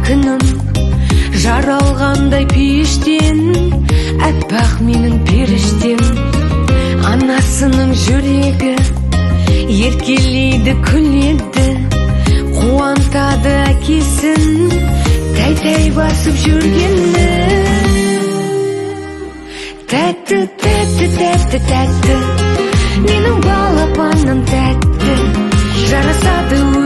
күнім, жаралғандай пейіштен, әппақ менің періштем. Анасының жүрегі еркелейді, күледі, қуантады әкесін тәй тәй басып жүргені. Тәтті, тәтті, тәтті, тәтті, менің балапаным тәтті, жарасады.